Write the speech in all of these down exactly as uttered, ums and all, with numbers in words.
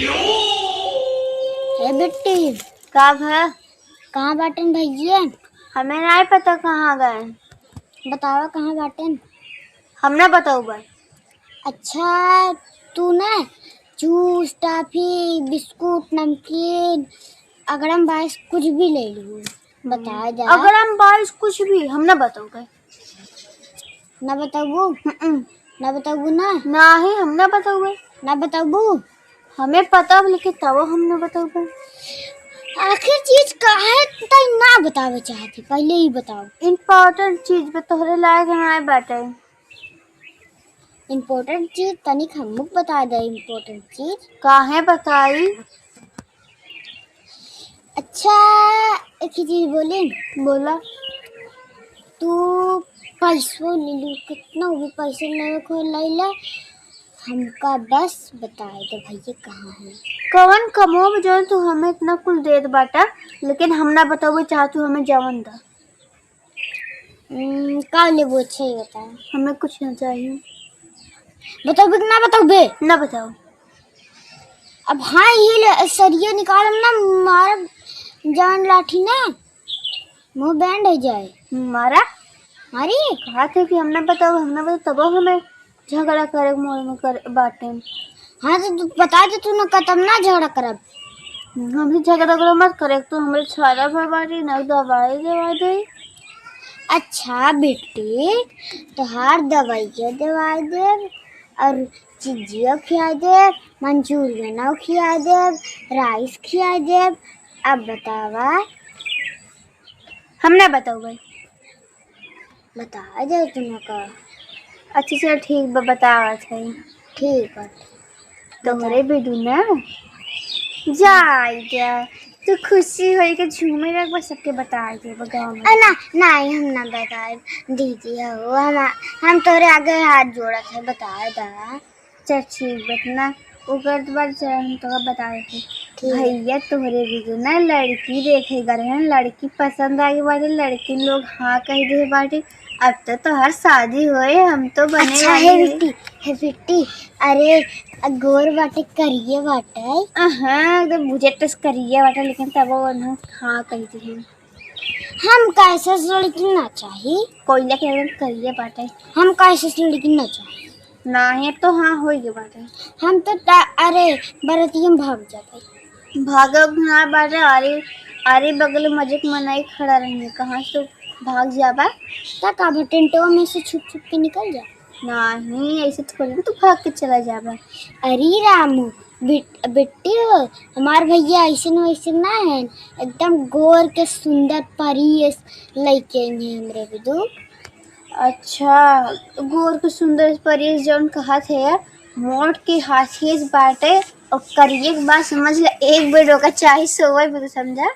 ए बिट्टी, का भा? कहाँ बाटेन भैया? हमें नाहीं पता कहाँ गए। बतावा कहाँ बाटेन? हम ना बतउबे। अच्छा, तू ना जूस, टॉफी, बिस्कुट, नमकीन, अगड़म बाइस कुछ भी ले लू, बता जा। अगड़म बाइस कुछ भी हम ना बतउबे। ना बतउबू? हम्म। ना बतउबू ना? नाहीं, हम ना बतउबे। ना बतउबू? हमें पता बा, लेकिन तबो हम ना बतउबे। आखिर चीज काहे तई ना बतावे चाहती, पहले ही बताओ। Important चीज बा, तोहरे लायक नाहीं बाटे। Important चीज तनिक हमहू बता दे, important चीज। काहे बताई? अच्छा, एक ही चीज बोली। बोला। तू पैसो ले लू, कितना भी पैसे लेवे को ले ले, हमका बस बताए दे भैया कहाँ है। कवन कमो में जौन तू हमें इतना कुल देत बाटा, लेकिन हम ना बतउबे चाह तू हमें जवन दा। हम्म, का लेबू? अच्छा, ये बताओ। हमें कुछ ना चाहिए। बतउबे कि ना बतउबे? ना बताओ। अब हाँ, ये ले, सरिया निकालम ना, मारब जान लाठी ना, मुँह बैंड हो जाए। मारा? मारी? कहा थे कि हम ना बताओ, हम ना बताओ, तबो हमें झगड़ा करे के मोड़ में कर बाटे। हाँ, तो तू बता दे, तू ना कतम ना झगड़ा करब। हम भी झगड़ा करो मत करे, तू हमरे छाला भर बाटी ना दवाई दवा दे। अच्छा बेटी, तोहार दवाइया दवा देब और चिजिया खिया देब, मंचूरियन खिया देब, राइस खिया देब। अब बतावा। हम ना बताओ भाई। बता दे तुमका। अच्छा चल ठीक बा, बतावत है। ठीक बा। तोहरे बिदु ना जाई जा, तू खुशी होई के झूमे लगबा, सबके बताई देबा गाँव में। अ, ना, नाहीं, हम ना बताई दीदी हो, हम, हम तोहरे आगे हाथ जोड़त है, बता दा। चल ठीक बा, इतना ओकर बाद चल हम तोका बताए थे। ठीक। भैया तोहरे बिदु ना लड़की देखे गए हैं, लड़की पसंद आ गई बाटे, लड़की लोग हाँ कह दे बाटे। अब तो तोहार शादी होए, हम तो बने अच्छा वाली है है। बिट्टी, है बिट्टी, अरे गोर बाटे, करिए बाटे। हाँ, एकदम बुझे टस करिए बाटे, लेकिन तब वो ना हाँ कह दे हैं। हम कैसे लड़की ना चाही? कोयला के एकदम करिए बाटे। हम कैसे लड़की ना चाही? नाहीं, अब तो हाँ होई के बाटे। हम तो ता-, अरे बरतिया में भाग जाते। भागब ना बाटे, अरे, अरे बगल में मजे के मनाई खड़ा रही, कहाँ से भाग जाबा? ता का बा, टेंटवा में से छुप छुप के निकल जा। नाहीं, ऐसे थोड़ी ना तू भाग के चला जाबा। अरे रामू, बिट-, बिट्टी हो, हमार भैया ऐसन वैसन ना है, एकदम गोर के सुंदर परी अस लइके हैं हमरे बिदु। अच्छा, गोर के सुंदर परी अस जौन कहत है, मोट के हाथी अस बाटे और करिए के बात समझ ले, एक बेर ओकर चाही सोवे में, तू समझा?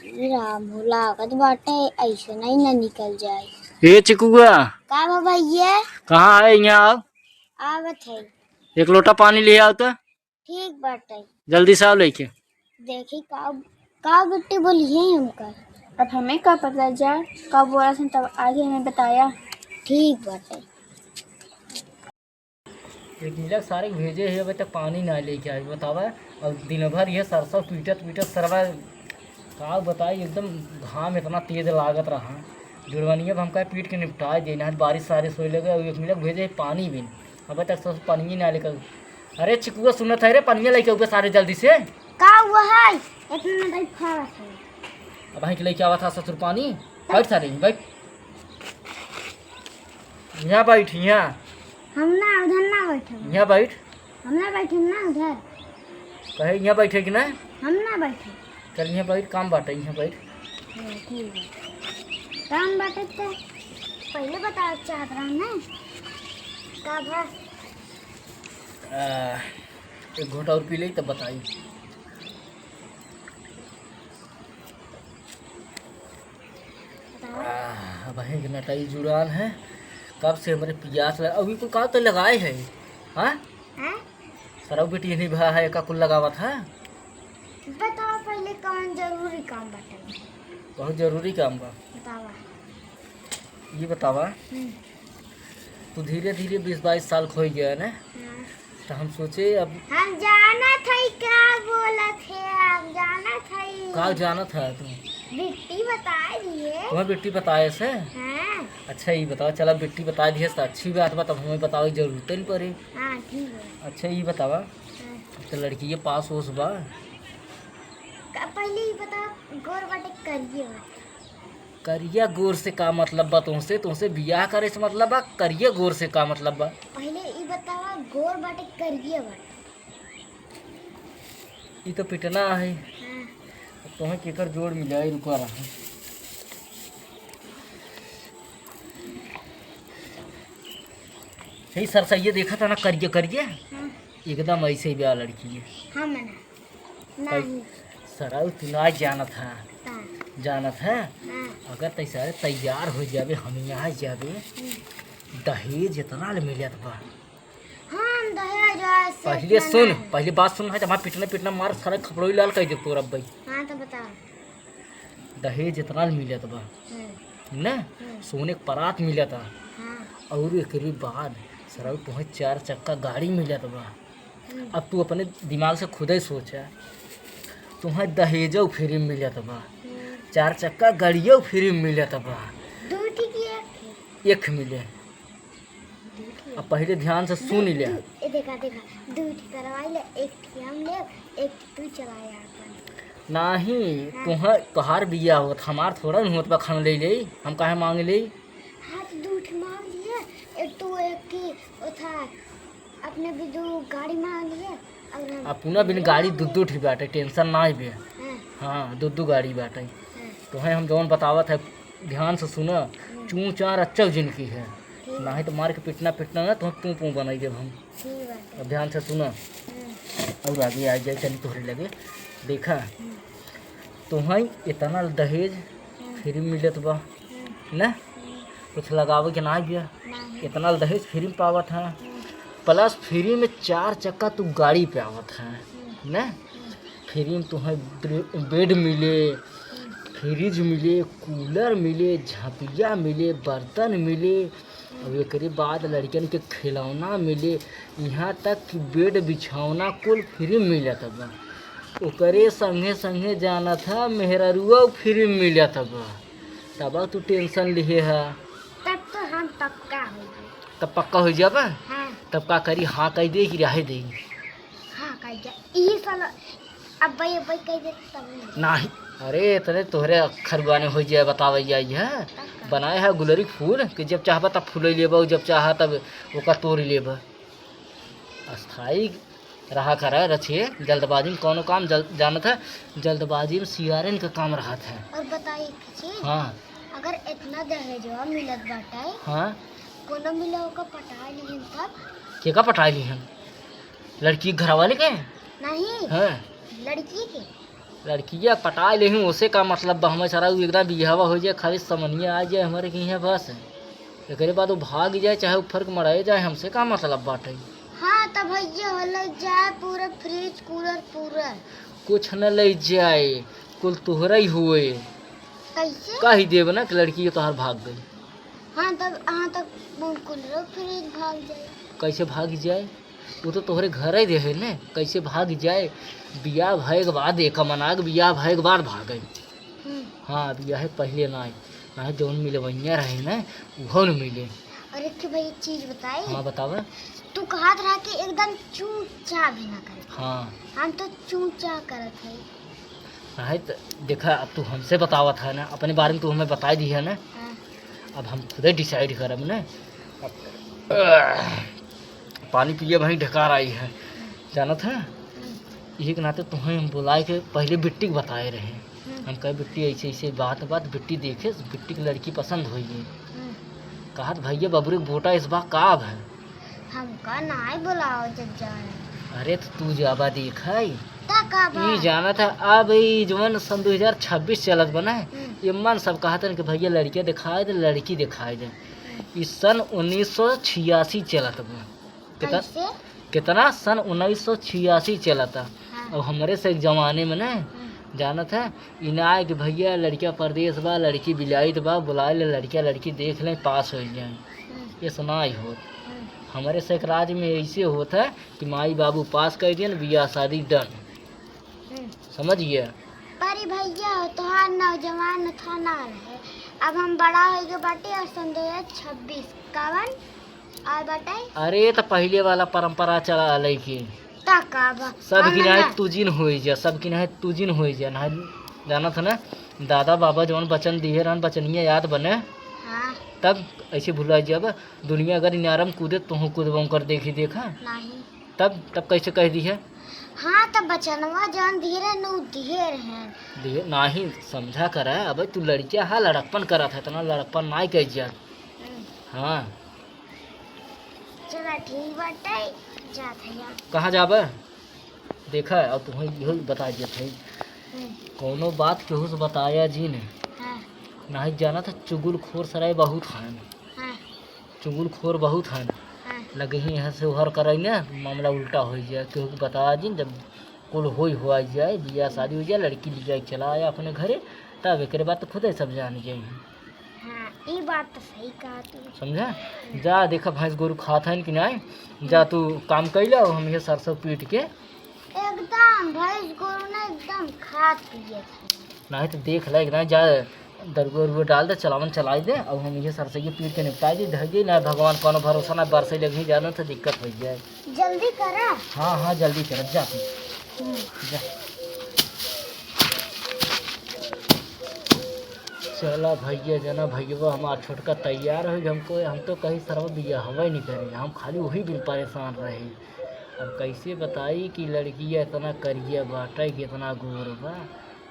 रामू लागत बाटे, ऐसे नहीं ना निकल जाए। ए चिकुआ। का बा भैया? कहाँ है? यहाँ आओ। आवत है। एक लोटा पानी ले आओ तो। ठीक बाटे। जल्दी से आओ लेके। देखी का, का बिट्टी बोली है हमका। अब हमें का पता जा, का बोला सन तब आगे हमें बताया। ठीक बाटे। एक मिलक सारे भेजे है, अबे तक पानी ना लेके आए, बतावा। और दिन भर ये सरसों पीटत पीटत सरवा, का बताई, एकदम घाम इतना तेज लागत रहा। जुड़वनिया अब हमका पीट के निपटाए दे, ना बारिश सारिश होए लगे, और एक मिलक भेजे है पानी भी, अबे तक सरसों पानी ना लेकर। अरे चिकुआ सुनत है रे, पानी लेके ऊपर सारे जल्दी से। का हुआ है? इतना नहीं फारत है। अब वहीं के लेके आवा था ससुर पानी। बैठ सारे, बैठ। यहाँ बैठ, यहाँ। हम ना, उधर ना बैठे। यहाँ बैठ। हम ना बैठे ना उधर। कहे यहाँ बैठे कि ना? हम ना बैठे। चल यहाँ बैठ, काम बाटे, यहाँ बैठ। हाँ, ठीक है। काम बाटे तो पहले बतावे चाहत रहा ना। का भा? आ, एक घोंट और पी ले तब बताई। बताओ। आह, अब वहीं के नटाई जुड़ाल है। कब से हमरे पियास लगा, अभी कुल का तो लगाए है, हाँ? हैं? सरऊ बेटी नहीं भा है, का कुल लगावत है? बताओ पहले कौन जरूरी काम बाटे? बहुत जरूरी काम बा। बतावा। ये बतावा। हम्म। तू धीरे धीरे बीस बाईस साल खोई गया ना? हाँ। तो हम सोचे अब हम जानत हई का जानत है तू? बिट्टी बताए दिए। तुम्हें बिट्टी बताए से? हाँ। अच्छा, ई बताओ, चला बिट्टी बताए दिए से अच्छी बात बा, तब हमें बतावे की जरूरत नहीं पड़ी। हाँ, ठीक है। अच्छा, ई बतावा, हाँ। तो लड़की के पास ओस बा? का, पहले ई बतावा, गोर बाटे करिए बाटे? करिया गोर से का मतलब बा तुमसे? तुमसे बियाह करे से मतलब बा? करिया गोर से का मतलब बा? पहले ई बतावा, गोर बाटे करिए बाटे? ई तो पिटना है। हाँ। अब तोहे केकर जोड़ मिले, रुका रहा। सही सरसैया देखा था ना, करिए करिए। हाँ। एकदम ऐसे ही ब्याह लड़की है। हाँ, मना। नहीं। सरऊ तू ना जानत है। हाँ। जानत है? हाँ। अगर तैसे तैयार हो जाबे, हम यहाँ जाबे, हम्म। दहेज इतना ले मिलत बा। हाँ, हम दहेज आज से पहले इतना सुन, नहीं। पहले बात सुन, है तो हमार पिटना, पिटना मार, सारा खपड़ोई लाल कर दे तोर अब्बई। हाँ, तो बता। दहेज इतना मिलत बा, हम्म। न? हम्म। सोने के परात मिलत बा। हाँ। और एकरे बाद सरऊ तोहे चार चक्का गाड़ी मिलत बा। हम्म। अब तू अपने दिमाग से खुदे सोचा, तोहे दहेजो फ्री मिलत बा, हम्म। चार चक्का गाड़ियो फ्री मिलत बा। दू ठी की एक ठी? एक मिले। अब पहिले ध्यान से सुन ले। दू, ए, देखा, देखा, दू ठी करवाई ले, एक ठी हम लेब, एक ठी तू चलाया अपन। नाही, हाँ। तोहार, तोहार बिया होत, हमार थोड़ा न होत बा, हम ले ले, हम काहे मांग ले? हाँ, तो दू ठी मांग लिए, एक तू एक की, ओ था, अपने भी दू गाड़ी मांग लिए, और हम अपना बिन गाड़ी दू दू ठी बाटे, tension नाही बे। हाँ। हाँ, दू दू गाड़ी बाटे। हाँ। तोहे हम जौन बतावत है, ध्यान से सुना, हम्म। चूं चां रच्चव जिनकी है। ठीक। नाही तो मार के पिटना, पिटना ना, तो पू पू बनाई देब हम। ठीक बात है। अब ध्यान से सुना। हम्म। और आगे आ जाए, चली तोहरे लगे। देखा, हम्म। तोहई इतना दहेज हम्म। फ्री मिलत बा, हम्म। ना? हम्म। कुछ लगावे के नाही बिया। नाही। इतना दहेज फ्री में पावत है। हम्म। Plus फ्री में चार चक्का तू गाड़ी पे आवत है, हम्म। ना? हम्म। फ्री में तोहई ब्रे-, बेड मिले, हम्म। फ्रिज मिले, कूलर मिले, झपिया मिले, बर्तन मिले, अब एकरे बाद लड़िकन के खिलौना मिले, इहाँ तक कि बेड बिछौना कुल फ्री मिलत बा। ओकरे संगे संगे जानत ह मेहररुआ फ्री मिलत बा। तब तू tension लिहे ह। तब तो हम पक्का हो जाए। तब पक्का हो जाबा? हाँ। तब का करी, हाँ कह दे कि रहे दे? हाँ कह दे। यही साला अब्बई, अब्बई कह दे तब नहीं। नाही, अरे, इतने तोहरे अखर गुआने हो जाए, बतावे जाए है। तब का? बनाए है गुलरी फूल कि जब चाहबा तब फूले लेबा, जब चाहा तब ओका तोड़ लेबा। अस्थाई रहा करा रछे, जल्दबाजी में कौनो काम जल-, जानत है, जल्दबाजी में सियारन का काम रहत है। और बताई एक चीज, हाँ। अगर इतना दहेजवा मिलत बाटे, हाँ। कोनो मिला ओका पटाए लिहन तब? केका पटाए लिहन? लड़की के घर वाले के? नहीं। हाँ। लड़की के। लड़किया पटाए लेही, ओसे का मतलब बा? हमें सारा उ एकदम बियाहवा हो जाए, खाली समनिया आ जाए हमरे के यहाँ बस। एकरे बाद वो भाग जाए, चाहे ऊपर के मराए जाए, हमसे का मतलब बाटे? हाँ, तब भैया हो ले जाए पूरा फ्रिज, कूलर पूरा। कुछ न ले जाए, कुल तोहरा ही होए। कैसे? कह ही देब ना कि लड़की तोहार भाग गई। हाँ, तब, हाँ, तब वो कूलर फ्रिज भाग जाए। कैसे भाग जाए? वो तो तोहरे घर ही रहे ने, कैसे भाग जाए? बियाह भए के बाद, एक मना के बियाह भए के बाद भागे। हम्म। हाँ, बियाह पहले ना आए, ना जौन मिलवैया रहे ने, उहो न मिले। और एक ठो भाई एक चीज बताई। हाँ, बतावा। तू कहत रहा कि एकदम चूं चां भी ना करे। हाँ। हम तो चूं चां करत है। नहीं तो देखा, अब तू हमसे बतावत है ना, अपने बारे में तू हमें बताई दी है ना। हाँ। अब हम खुदे decide करब ना। अब, आह, पानी पिए भाई ढकार आई है, जानत है? हम्म। यही के नाते तुम्हें हम बुलाए के पहले बिट्टी के बताए रहे। हम्म। हम कहे, "बिट्टी, ऐसे, ऐसे बात, बात।" बिट्टी देखे, बिट्टी की लड़की पसंद होई है। हम्म। कहत, "भैया, बबुरे के बोटा इस बार का अब है?" हमका नाय बुलाओ जब जाए। अरे, तो तू जाबा देखे। ता का बा? ई जानत है, अब ई जवन सन दो हजार छब्बीस चलत बा ना, हम्म। ये मन सब कहत हन कि भैया, लड़कियां दिखाई दे, लड़की दिखाई दे। हम्म। ई सन उन्नीस सौ छियासी चलत बा। कितना, कैसे? कितना? सन उन्नीस सौ छियासी चलता। हाँ। अब हमरे से एक जमाने में ना, हम्म। जानत है, ई ना आए कि भैया लड़किया परदेस बा, लड़की बिलाइत बा, बुलाए ले लड़किया, लड़की देख लें, पास हो जाए। हम्म। ये सुनाई होत। हम्म। हमरे से एक राज में ऐसे होत है कि माई बाबू पास कर दिए, बियाह शादी done। हम्म। समझ गया? अरे भैया, तोहार नौजवान था ना रहे, अब हम बड़ा होइगे बाटे और सन दो हजार छब्बीस। कवन? और बताई? अरे, त पहिले वाला परंपरा चला अलई की। त का बा? सब हम किनारे ना तुजिन होई जा, सब किनारे तुजिन होई जा। ना जानत ह ना, दादा बाबा जवन बचन दिहे रहन, बचनिया याद बने। हाँ। तब ऐसे भुला जब दुनिया अगर इनारम कूदे, तोहू कूदबो कर देखी देखा। नहीं। तब, तब कैसे कह दिहे? हाँ, तब बचनवा जवन दिहे रहन, उ दिहे रहन। दिहे, नाही समझा करा। अब तू लड़किया हा, लड़कपन करत है, इतना लड़कपन नाही कह जा। हम्म। हाँ। चला ठीक बाटे, जात है यार। कहाँ जाबे? देखा, और तुम्हें यही बता देत है। हम्म। कौनो बात केहू से बताया जिन। हाँ। नाही जानत है, चुगलखोर सराय बहुत हैं। हाँ। चुगलखोर बहुत हैं। हाँ। लगही यहाँ से उहर कराई ना, मामला उल्टा हो जाए। केहू के बताया जिन, जब कुल होई हुआ जाए, बियाह शादी हो जाए, लड़की ले जाए, चला आया अपने घरे, तब एकरे बाद तो खुदे सब जान जाई। हाँ, ई बात तो सही कहा तू। समझा? जा देखा भैंस गोरू खात हन कि नाई, जा तू काम कइला, हम ये सरसों पीट के। एकदम भैंस गोरू ना एकदम खात पियत है। नाई तो देख ले, एक ना जा दरुआ उरुआ डाल दे, चलावन चलाई दे, और हम ये सरसों पीट के निपटाई दे, धर दे ना भगवान, कोनो भरोसा ना, बरसे लगी जाना तो दिक्कत हो जाए। जल्दी करा। हाँ, हाँ, जल्दी करा, जा तू। हम्म। जा। चला भैया, जना भैया हमार छोटका तैयार हो, हमको, हम तो कहीं सरवा बियाहवे नहीं करे, हम खाली वही बिन परेशान रहे। अब कैसे बताई कि लड़किया इतना करिया बाटे कि इतना गोर बा,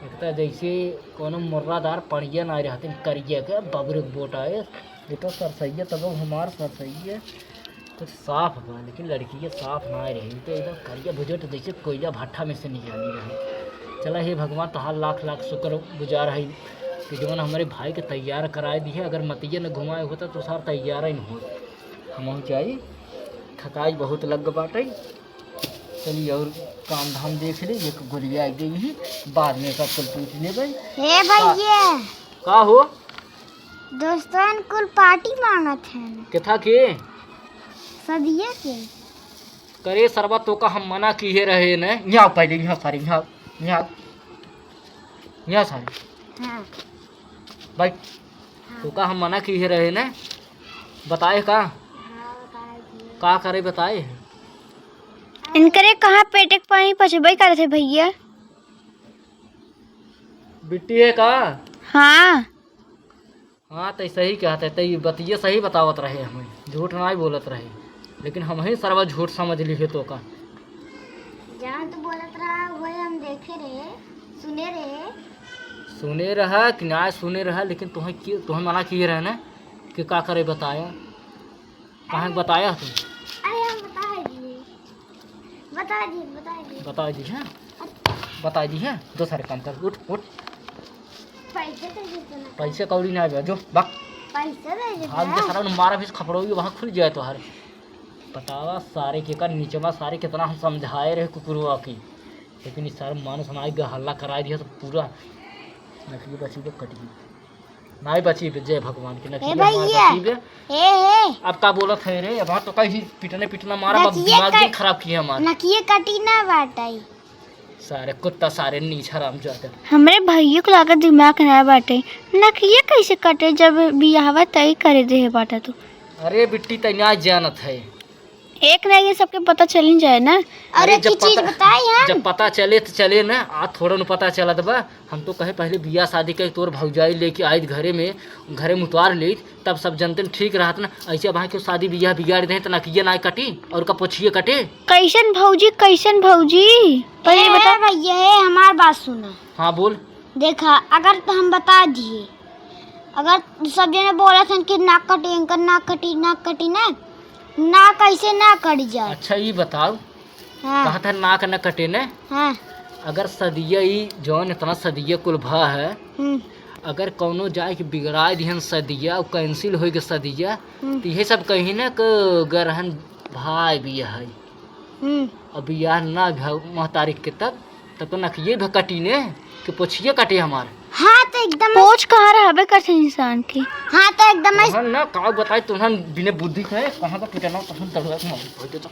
एक तो जैसे कोनो मुर्रादार पड़िया ना रहते करिया के बबरे बोटा है, ये तो सरसैया तब हमार सरसैया। कुछ साफ बा, लेकिन लड़किया साफ ना रही, तो एकदम करिया बुझट जैसे कोयला भट्ठा में से निकाली रही। चला हे भगवान, तोहार लाख लाख शुक्र गुजार है कि जवन हमरे भाई के तैयार कराए दिहे। अगर मतिया न घुमाए होता तो सार तैयार ही न होत। हमहू जाई, थकाई बहुत लग बाटे। चली और काम धाम देख ले, एक गोलिया आ गई ही, बाद में सब कुल पूछ लेबे। हे भैया। का हो? दोस्तन कुल पार्टी मांगत हैं। केथा के? सदिया के। करे सरवा, तोका हम मना किहे रहे न। यहाँ पहले, यहाँ सारे, यहाँ, यहाँ, यहाँ सारे। हाँ। भाई, हाँ। तोका हम मना किहे रहे न। बताए का? हाँ, बताए दिए। का करे बताए? इनकरे कहाँ पेटे के पानी पचबे करत है भैया? बिट्टी है का? हाँ। हाँ, तै सही कहत है, तै बतिये सही बतावत रहे, हमें झूठ नाहीं बोलत रहे, लेकिन हमहीं सरवा झूठ समझ लिहे तोका। जहाँ तू बोलत रहा, वही हम देखे रहे, सुने रहे। सुने रहा कि ना सुने रहा, लेकिन तुहें कि-, तुहें मना किहे रहे ना कि का करे बताया। कहाँ बताया तू? अरे हम बता दिए, बता दिए, बता दिए। बता दी है, बता दी है। दोसर काम कर, उठ, उठ। पैसे दे दे तू ना। पैसे कौड़ी ना आवे, जो, बक। पैसे दे दे भाग ना। दे सारा, मारा भी खपड़ोई वहाँ खुल जाए तोहार। बतावा सारे के का नीचवा सारे कितना हम समझाए रहे कुकुरवा की, लेकिन इस सारे मानुस हमारे हल्ला कराए दिया तो पूरा नकली बची के कट गई। नाई बची बे, जय भगवान के, ए नकिया हमार भैया। बची बे। ए, ए। अब का बोलत है रे? अब तो कहीं पिटने पिटना मारा, अब नकिया दिमाग कट-, दिन खराब किया हमार। नकिया कटी ना बाटई। सारे कुत्ता, सारे नीच हराम जाते। हमरे भैया को लागत दिमाग ना बाटे। नकिया कैसे कटे जब बियाहवा तय करे दे बाटा तू? अरे बिट्टी, तै ना जानत है। एक ना एक दिन सबके पता चल ही जाए ना। और अरे, एक जब ही चीज पता, बताई हम। जब पता चले तो चले ना, आ थोड़ा न पता चलत बा। हम तो कहे पहले बियाह शादी के तोर भौजाई लेके आइत घरे में, घरे में उतार लेइत, तब सब जनते न ठीक रहत ना। ऐसे अब के शादी बियाह बिगाड़ दे तो नकिया ना कटी और का पोछिए कटे। कैसन भौजी, कैसन भौजी? पहले ए, बता। ए भैया, ए, हमार बात सुना। हाँ, बोल। देखा, अगर तो हम बता दिए, अगर सब जने बोलत हन कि नाक कटी, इनकर नाक कटी, नाक कटी ना, नाक कैसे ना कट जाए? अच्छा, ई बताओ, हाँ। कहत है नाक न कटे ने? हाँ। अगर सदिया ई जौन इतना सदिया कुल भा है, हम्म। अगर कौनो जाए के बिगड़ाए दिहन सदिया, उ cancel होई के सदिया, हम्म। तो इहे सब कही ना कि गरहन भाई बियाह है। हम्म। अब बियाह ना भा महतारी के तब, तब तो नकिये भी कटी ने, कि पोछिए कटे हमार। हाँ, तो एकदम पोछ कहाँ रहबे करते इंसान के। हाँ, तो एकदम ऐस- तोहन ना का बताई, तोहन बिना बुद्धि के कहाँ का पिटना, तोहन दरुआ के मार दे तो।